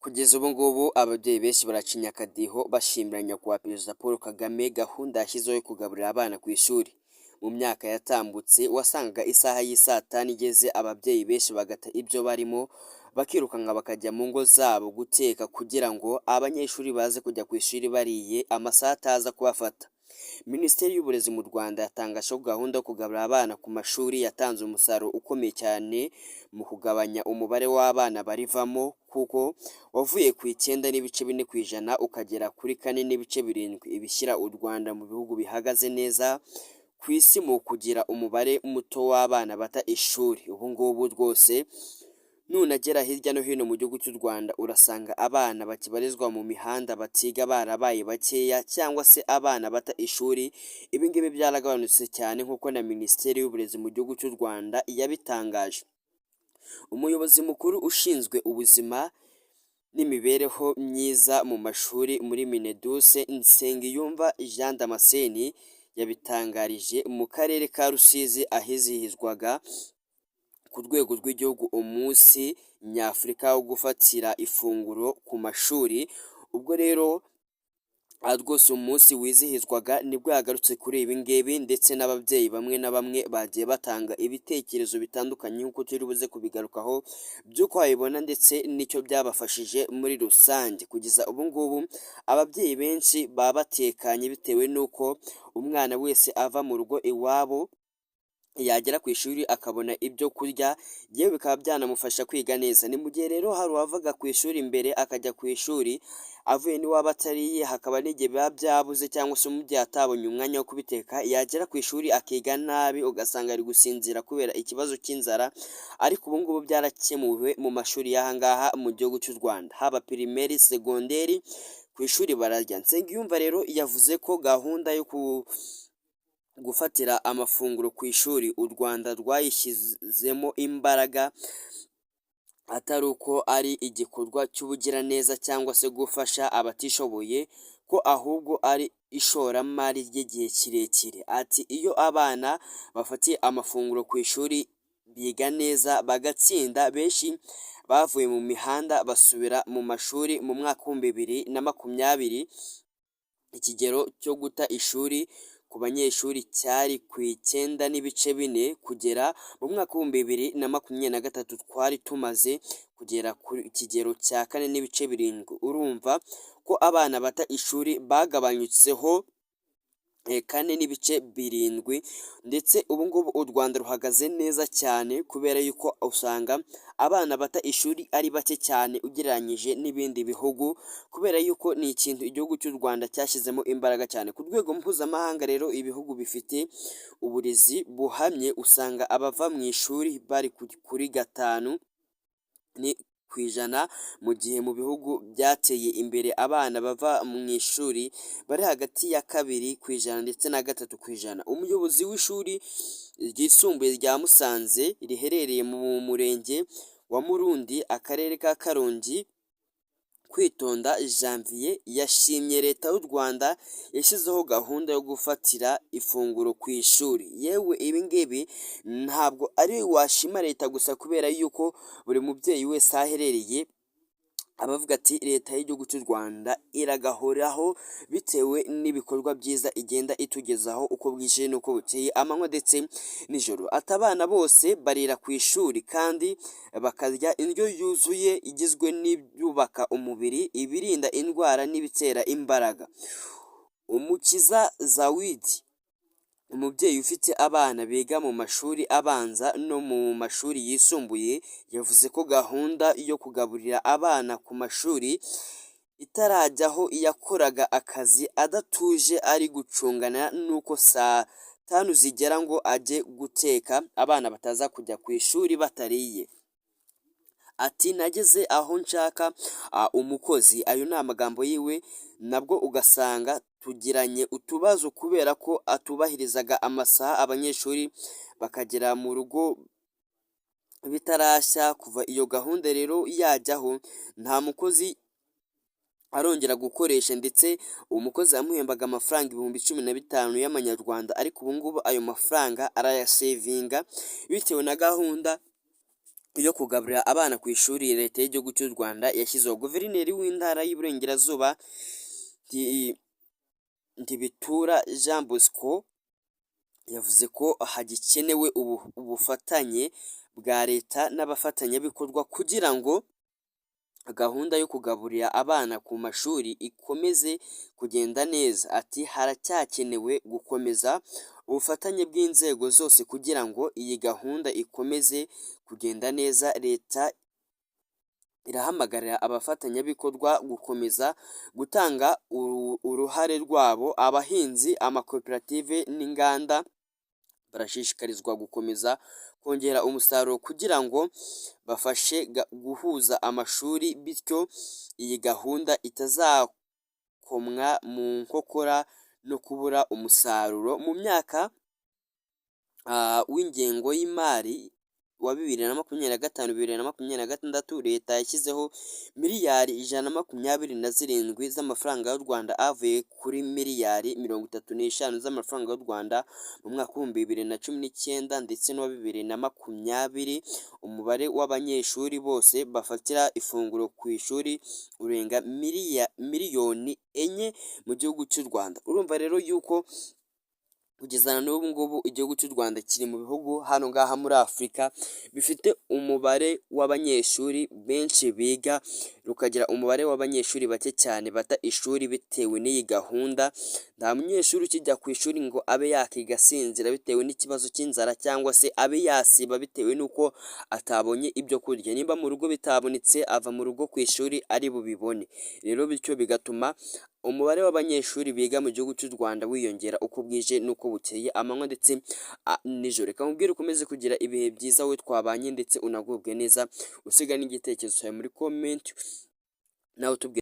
Kugeza ubu ngubu ababyeyi benshi baracinya akadiho bashimira Nyakubahwa Perezida Paul Kagame gahunda yashyizeho yo kugaburira abana ku ishuri. Mu myaka yatambutse wasangaga isaha y'isaa tanu igeze, ababyeyi benshi bagata ibyo barimo, bakirukanka bakajya mu ngo zabo guteka kugira ngo abanyeshuri baze kujya ku ishuri bariye, amasaha ataza kubafata. Minisiteri y'Uburezi mu Rwanda yatangaje ko gahunda yo kugaburira abana ku mashuri yatanze umusaruro ukomeye cyane mu kugabanya umubare w'abana barivamo, kuko wavuye ku 9.4% ukagera kuri 4.7, ibishyira u Rwanda mu bihugu bihagaze neza ku isi mu kugira umubare muto w'abana bata ishuri. Ubu ngubu rwose nunagera hirya no hino mu gihugu cy'u Rwanda, urasanga abana bakibarizwa mu mihanda batiga barabaye bakeya, cyangwa se abana bata ishuri. Ibi ngibi byaragabanutse cyane nk'uko na Minisiteri y'Uburezi mu gihugu cy'u Rwanda yabitangaje. Umuyobozi mukuru ushinzwe ubuzima n'imibereho myiza mu mashuri muri MINEDUC, Nsengiyumva Jean Damascene, yabitangarije mu karere ka Rusizi ahizihizwaga ku rwego rw'igihugu umunsi nyafurika wo gufatira ifunguro ku mashuri. Ubwo rero rwose umunsi wizihizwaga nibwo yagarutse kuri ibi ngibi, ndetse n'ababyeyi bamwe na bamwe bagiye batanga ibitekerezo bitandukanye nk'uko turi buze kubigarukaho, by'uko babibona ndetse n'icyo byabafashije muri rusange. Kugeza ubu ngubu ababyeyi benshi baba batekanye bitewe n'uko umwana wese ava mu rugo iwabo, yagera ku ishuri akabona ibyo kurya, yewe bikaba byanamufasha kwiga neza. Ni mu gihe rero hari uwavaga ku ishuri mbere akajya ku ishuri avuye n'iwabo atariye, hakaba n'igihe biba byabuze cyangwa se umubyeyi atabonye umwanya wo kubiteka, yagera ku ishuri akiga nabi, ugasanga ari gusinzira kubera ikibazo cy'inzara. Ariko ubu ngubu byarakemuwe mu mashuri y'aha ngaha mu gihugu cy'u Rwanda, haba primaire, secondaire, ku ishuri bararya. Nsengiyumva rero yavuze ko gahunda yo ku gufatira amafunguro ku ishuri u Rwanda rwayishyizemo imbaraga atari uko ari igikorwa cy'ubugiraneza cyangwa se gufasha abatishoboye, ko ahubwo ari ishoramari ry'igihe kirekire. Ati: "Iyo abana bafatiye amafunguro ku ishuri biga neza, bagatsinda. Benshi bavuye mu mihanda basubira mu mashuri. Mu mwaka wa 2020 ikigero cyo guta ishuri ku banyeshuri cyari ku 9.4, kugera mu mwaka wa 2023 twari tumaze kugera ku kigero cya 4.7. Urumva ko abana bata ishuri bagabanyutseho 4.7, ndetse ubu ngubu u Rwanda ruhagaze neza cyane kubera yuko usanga abana bata ishuri ari bake cyane ugereranyije n'ibindi bihugu, kubera yuko ni ikintu igihugu cy'u Rwanda cyashyizemo imbaraga cyane. Ku rwego mpuzamahanga rero, ibihugu bifite uburezi buhamye usanga abava mu ishuri bari kuri 5%, mu gihe mu bihugu byateye imbere abana bava mu ishuri bari hagati ya 2% ndetse na 3%." Umuyobozi w'ishuri ryisumbuye rya Musanze riherereye mu murenge wa Murundi, akarere ka Karongi, Kwitonda Janvier, yashimye Leta y'u Rwanda yashyizeho gahunda yo gufatira ifunguro ku ishuri. Yewe, ibi ngibi ntabwo ari washima Leta gusa, kubera yuko buri mubyeyi wese aho aherereye aba avuga ati: "Leta y'igihugu cy'u Rwanda iragahoraho," bitewe n'ibikorwa byiza igenda itugezaho uko bwije n'uko bukeye, amanywa ndetse nijoro. Ati: "Abana bose barira ku ishuri kandi bakarya indyo yuzuye igizwe n'ibyubaka umubiri, ibirinda indwara n'ibitera imbaraga." Umukiza Zawidi, umubyeyi ufite abana biga mu mashuri abanza no mu mashuri yisumbuye, yavuze ko gahunda yo kugaburira abana ku mashuri itarajyaho yakoraga akazi adatuje, ari gucungana n'uko saa tanu zigera ngo ajye guteka, abana bataza kujya ku ishuri batariye. Ati: "Nageze aho nshaka umukozi," ayo ni amagambo yiwe, "nabwo ugasanga tugiranye utubazo kubera ko atubahirizaga amasaha, abanyeshuri bakagera mu rugo bitarashya. Kuva iyo gahunda rero yajyaho nta mukozi arongera gukoresha, ndetse umukozi yamuhembaga amafaranga 15,000 y'amanyarwanda, ariko ubu ngubu ayo mafaranga arayasevinga bitewe na gahunda yo kugaburira abana ku ishuri Leta y'igihugu cy'u Rwanda yashyizeho. Guverineri w'Intara y'Iburengerazuba, Ntibitura Jean Bosco, yavuze ko hagikenewe ubufatanye bwa Leta n'abafatanyabikorwa kugira ngo gahunda yo kugaburira abana ku mashuri ikomeze kugenda neza. Ati: "Haracyakenewe gukomeza ubufatanye bw'inzego zose kugira ngo iyi gahunda ikomeze kugenda neza. Leta irahamagarira abafatanyabikorwa gukomeza gutanga uruhare rwabo. Abahinzi, amakoperative n'inganda barashishikarizwa gukomeza kongera umusaruro kugira ngo bafashe guhuza amashuri, bityo iyi gahunda itazakomwa mu nkokora no kubura umusaruro." Mu myaka w'ingengo y'imari wa 2025, 2026, Leta yashyizeho miliyari 127 z'amafaranga y'u Rwanda, avuye kuri miliyari 35 z'amafaranga y'u Rwanda mu mwaka wa 2019 ndetse n'uwa 2020. Umubare w'abanyeshuri bose bafatira ifunguro ku ishuri urenga miliyoni 4 mu gihugu cy'u Rwanda. Urumva rero yuko kugeza na n'ubu ngubu igihugu cy'u Rwanda kiri mu bihugu hano ngaha muri Afurika bifite umubare w'abanyeshuri benshi biga, rukagira umubare w'abanyeshuri bake cyane bata ishuri bitewe n'iyi gahunda. Nta munyeshuri ukijya ku ishuri ngo abe yakiga asinzira bitewe n'ikibazo cy'inzara, cyangwa se abe yasiba bitewe n'uko atabonye ibyo kurya. Nimba mu rugo bitabonetse, ava mu rugo ku ishuri ari bubibone. Rero bityo bigatuma umubare w'abanyeshuri biga mu gihugu cy'u Rwanda wiyongera uko bwije n'uko bukeye, amanywa ndetse nijoro. Reka nkubwire ukomeze kugira ibihe byiza wowe twabanye, ndetse unagubwe neza, usiga n'igitekerezo cyawe muri comment nawe utubwira.